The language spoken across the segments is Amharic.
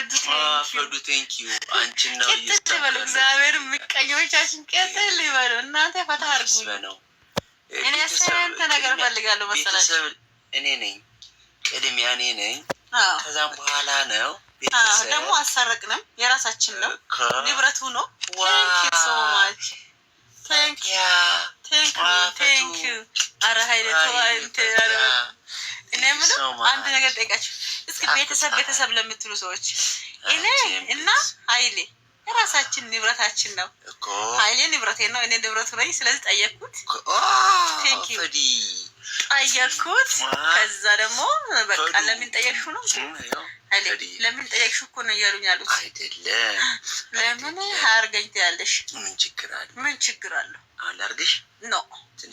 ፈዱ። ፈዱ thank you። አንቺን ነው። ቅጥል ይበሉ፣ እግዚአብሔር ምቀኞቻችን ቅጥል ይበሉ። እናንተ ፈታ አድርጉኝ። ነው። እኔ ስንት ነገር እፈልጋለሁ መሰላችሁ። ቤተሰብ እኔ ነኝ፣ ቅድሚያ እኔ ነኝ። ከዛም በኋላ ነው። ደግሞ አልሰረቅንም፣ የራሳችን ነው፣ ንብረቱ ነው። Thank you so much, thank you። አረ ሀይሌ እኔ የምለው አንድ ነገር ጠይቃችሁ እስኪ፣ ቤተሰብ ቤተሰብ ለምትሉ ሰዎች፣ እኔ እና ሀይሌ የራሳችን ንብረታችን ነው። ሀይሌ ንብረቴ ነው፣ እኔ ንብረቱ ነኝ። ስለዚህ ጠየቅኩት፣ ጠየቅኩት። ከዛ ደግሞ በቃ ለምን ጠየቅሽው ነው፣ ሀይሌ ለምን ጠየቅሽው እኮ ነው እያሉኝ ያሉት። አይደለም። ለምን አርገኝ ትያለሽ? ምን ችግር አለ? ምን ችግር አለው? አላርግሽ? No፣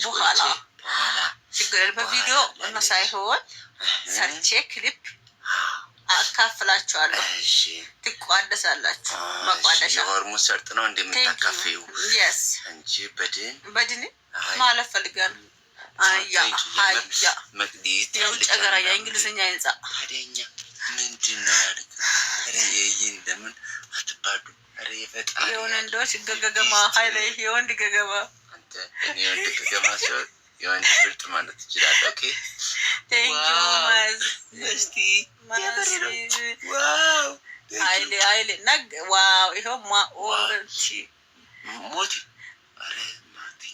በኋላ ችግር የለም። በቪዲዮ እና ሳይሆን ሰርቼ ክሊፕ አካፍላችኋለሁ። ትቋደሳላችሁ። መቋደሻ። የሆርሙዝ ሰርጥ ነው እንደምታካፍዩ? Yes. እንጂ በድን በድን ማለት ፈልጋለሁ። አያ አያ የውጭ ሀገር አያ እንግሊዝኛ ህንጻ። ታዲያ ምንድን ነው ያሉት? ይህን ለምን አትባሉ? ኧረ የፈጣሪ የወንዶች ገገማ ሀይሌ፣ የወንድ ገገማ። አንተ እኔ የወንድ ገገማ ሲሆን የወንድ ፍርጥ ማለት ትችላለህ። Okay. Thank you ማዝ። እስቲ wow! ሀይሌ ሀይሌ ነግ wow! ይኸው ማ ኦርቲ። ሞቲ።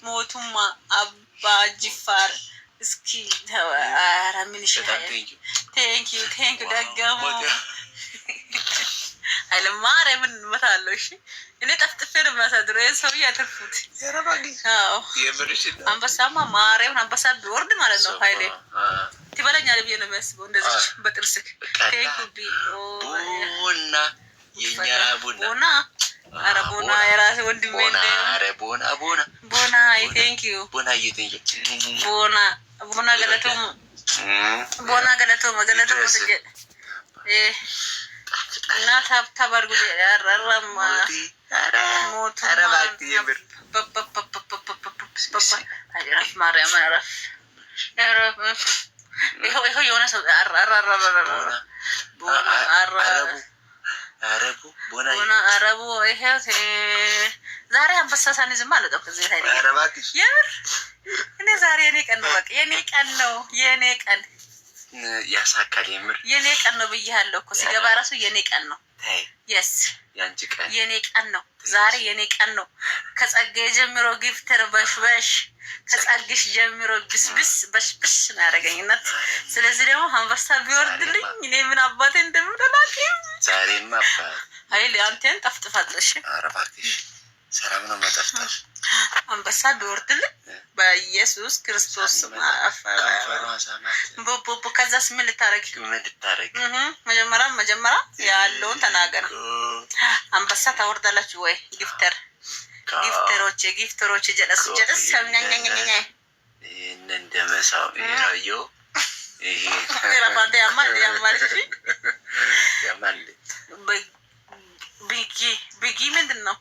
ሞቱማ አባ ጅፋር እስኪ ኧረ ምን ይሻላል? Thank you, thank you። ደገሙ ኃይለ ማርያምን እመታለሁ። እሺ እኔ ጠፍጥፌ ነው የሚያሳድረው። ይሄን ሰውዬ አትርፉት። አንበሳማ ማርያምን አንበሳ ቢወርድ ማለት ነው ኃይሌ ትበለኛለህ ብዬ ነው የሚያስበው። እንደዚህ በጥርስክ thank you ቢ። ቡና የኛ ቡና። ቦና፣ ኧረ ቦና የራሴ ወንድሜ። ኧረ ቦና ቦና። ቦና thank you. ቦና thank you. ቦና ቦና galatoomaa፣ ቦና galatoomaa፣ galatoomaa jedhe እና tap tap አድርጉ። ያራራማ ሞቱማ ማርያምን እረፍ። ይኸው ይኸው የሆነ ሰው ቦና አረቡ ይኸው ዛሬ አንበሳ ሳንይዝማ አልወጣም ከዚህ ቤት። የምር እኔ ዛሬ የኔ ቀን ነው። በቃ የኔ ቀን ነው። የኔ ቀን። ያሳካል። የምር። የኔ ቀን ነው ብያለሁ እኮ፣ ሲገባ ራሱ የኔ ቀን ነው። Yes. ያንቺ ቀን። የኔ ቀን ነው ዛሬ፣ የኔ ቀን ነው። ከጸጋዬ ጀምሮ gifter በሽበሽ፣ ከጸግሽ ጀምሮ ብስብስ በሽብሽ ነው ያደረገኝ እናት። ስለዚህ ደግሞ አንበሳ ቢወርድልኝ እኔ ምን አባቴ እንደምደላቅ። ዛሬማ አባት ሀይል አንተን ጠፍጥፋለሽ። ኧረ እባክሽ ሰላም ነው መጠፍጠፍ። አንበሳ ቢወርድልኝ በኢየሱስ ክርስቶስ ቦቦቦ። ከዛስ ምን ልታረግ? ምን ልታረግ? መጀመሪያ መጀመሪያ ያለውን ተናገር። አንበሳ ታወርዳላችሁ ወይ? Gifter gifter ኦች gifter ኦች ጀለስ ጀለስ ኛኛኛኛ። ይህን እንደመሳው ይሄ ረፋንተ ያማል ያማል። ያማል። ቢጊ ቢጊ ምንድን ነው?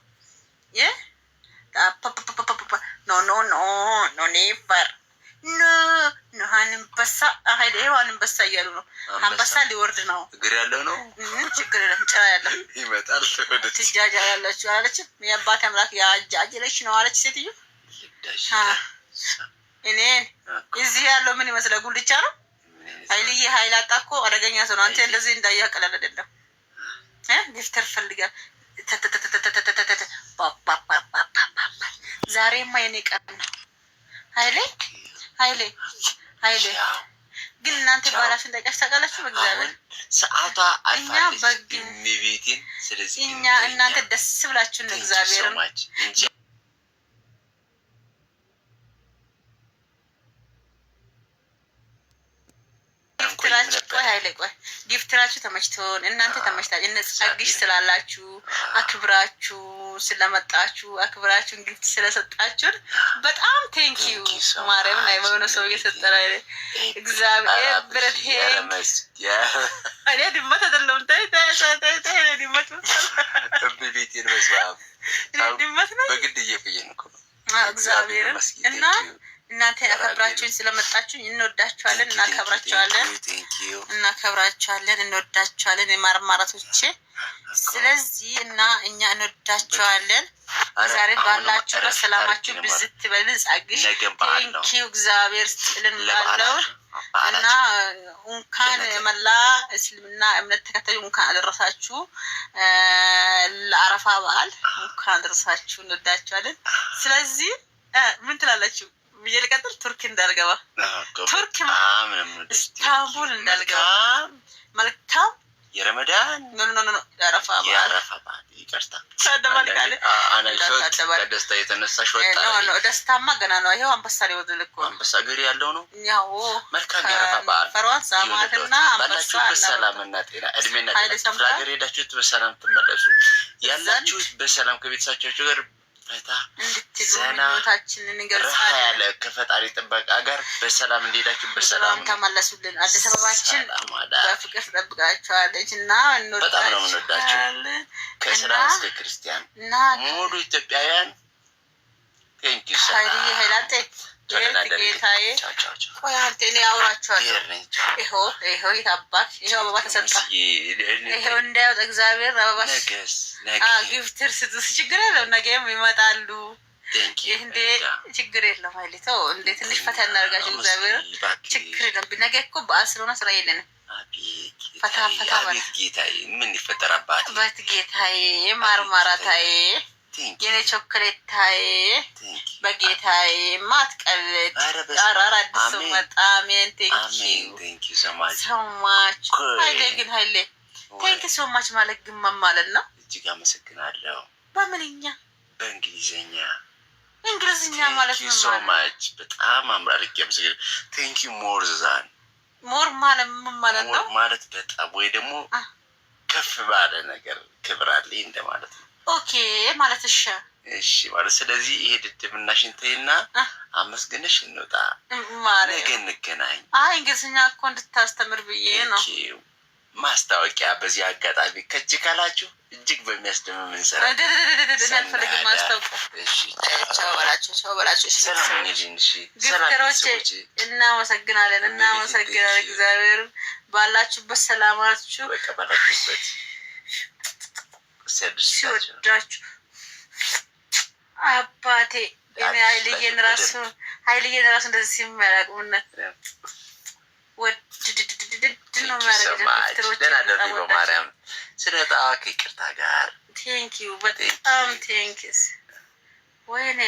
No, no, no, no, never, no, no። አንበሳ ሀይል ይኸው አንበሳ እያሉ ነው። አንበሳ ሊወርድ ነው። እግር ያለው ነው። ችግር የለም። ጭራ ያለው ይመጣል። ትጃጃ ያላችሁ አላለችም። የአባት አምላክ ያጃጅለሽ ነው አለች ሴትዮ። እኔን እዚህ ያለው ምን ይመስላል? ጉልቻ ነው። ሀይልዬ ሀይል አጣ እኮ አደገኛ ሰው ነው። አንተ እንደዚህ እንዳያቀላል አይደለም። Gifter ፈልጋል። ዛሬማ የኔ ቀን ነው። ሀይሌ ሀይሌ ሀይሌ ግን እናንተ ባላሽን ጠይቃችሁ ታውቃላችሁ? በእግዚአብሔር ሰዓቷ እኛ በግ ቤቴን ስለዚህ እኛ እናንተ ደስ ብላችሁ ነው እግዚአብሔርን እንጂ Gifter ኣችሁ ቆይ ሀይሌ ቆይ gifter ኣችሁ ተመችቶን እናንተ ተመችታችሁ እነ ጸግሽ ስላላችሁ፣ አክብራችሁ ስለመጣችሁ፣ አክብራችሁን gift ስለሰጣችሁን በጣም thank you። ማርያምን አይ በሆነ ሰው እየሰጠ እግዚአብሔር ብረት እኔ ድመት አይደለሁም። ተይ ተይ ተይ ተይ፣ እኔ ድመት እኔ ድመት ነኝ። በግድ እየቆየን እኮ ነው። እግዚአብሔርን እና እናንተ አከብራችሁኝ ስለመጣችሁኝ እንወዳችኋለን፣ እናከብራችኋለን፣ እናከብራችኋለን፣ እንወዳችኋለን የማርማራቶቼ። ስለዚህ እና እኛ እንወዳችኋለን። ዛሬ ባላችሁበት ሰላማችሁ ብዝት ይበልን። ጸግሽ thank you፣ እግዚአብሔር ስጥልን ባለው እና እንኳን መላ እስልምና እምነት ተከታዩ እንኳን አደረሳችሁ ለአረፋ በዓል፣ እንኳን አደረሳችሁ። እንወዳችኋለን። ስለዚህ ምን ትላላችሁ ብዬ ልቀጥል? ቱርክ እንዳልገባ፣ ቱርክ ኢስታንቡል እንዳልገባ። መልካም የረመዳን No, no, no፣ የአረፋ በዓል። የአረፋ በዓል፣ ይቅርታ። ከደስታ የተነሳሽ ወጣ። ደስታማ ገና ነው። ይኸው አንበሳ ሊወርድ እኮ ነው። አንበሳ ገሪ ያለው ነው። ያው መልካም የአረፋ በዓል። ፈሯን ሳማትና አንበሳ። ባላችሁበት ሰላምና ጤና፣ እድሜና ጤና፣ ክፍለ ሀገር ሄዳችሁት በሰላም ትመለሱ፣ ያላችሁት በሰላም ከቤተሰቦቻችሁ ጋር ፈታ እንድትሉ ዘና ምኞታችንን ረሃ እንገልጻለን። ያለ ከፈጣሪ ጥበቃ ጋር በሰላም እንዲሄዳችሁ በሰላም በሰላም ተመለሱልን። አዲስ አበባችን ሰላም አዳር። በፍቅር ትጠብቃችኋለች እና በጣም ነው የምንወዳችሁ። እንወዳችኋለን። ከእስላም እስከ ክርስቲያን እና ሙሉ ኢትዮጵያውያን thank you። ሀይልዬ ሀይላጤ ጌታዬ፣ ቆይ አንተ፣ እኔ አውራችኋለሁ። ይኸው ይኸው የታባት ይኸው አበባ ተሰጣ። ይኸው እንዳይወጣ እግዚአብሔር አበባ ነገስ gifter ስጡ። ችግር የለም፣ ነገም ይመጣሉ። ይህ እንዴ ችግር የለም። ሀይሌ ተው እንዴ፣ ትንሽ ፈታ እናደርጋቸው። እግዚአብሔር ችግር የለም። ነገ እኮ በዓል ስለሆነ ስራ የለንም። ፈታ ፈታ በል። አቤት ጌታዬ፣ ምን ይፈጠር አባቴ። በት ጌታዬ፣ ማርማራታዬ፣ የኔ ቾኮሌታዬ፣ በጌታዬ ማትቀልድ። ኧረ አዲስ ሰው መጣ። አሜን። Thank you so much። So much። ሀይሌ ግን፣ ሀይሌ፣ thank so much ማለት ግን ምን ማለት ነው? እጅግ አመሰግናለሁ። በምንኛ? በእንግሊዝኛ። እንግሊዝኛ ማለት ምን so ማለት ነው? Much፣ በጣም አምራልጌ አመሰግናለሁ። Thank you more than More ማለት ምን ማለት ነው? More ማለት በጣም ወይ ደግሞ ከፍ ባለ ነገር ክብር አለኝ እንደማለት ነው። Okay ማለት እሺ። እሺ ማለት፣ ስለዚህ ይሄ ድድብናሽን ተይና አመስግነሽ እንውጣ። ማለት ነገ እንገናኝ። አይ፣ እንግሊዝኛ እኮ እንድታስተምር ብዬ ነው። Thank you። ማስታወቂያ በዚህ አጋጣሚ ከች ካላችሁ እጅግ በሚያስደምም እንሰራ። እኔ አልፈልግም ማስታወቂያ። እሺ። ቻው በላቸው፣ ቻው በላቸው። እሺ። ሰላም ሁኚልኝ። እሺ ሰላም Gifter ኦች ቤተሰቦቼ። እናመሰግናለን፣ እናመሰግናለን። እግዚአብሔር ባላችሁበት ሰላማችሁ በቃ ባላችሁበት ሲያድርስላችሁ። ሲወዳችሁ አባቴ። እኔ ሀይልዬን ራሱ እንደዚህ ሲመላቅምነት ወድድድድድድ ነው የሚያደርገው። Gifter ኦች ደህና ደሪ በማርያም ስለ ጣ ከይቅርታ ጋር። Thank you፣ በጣም thanks። ወይኔ።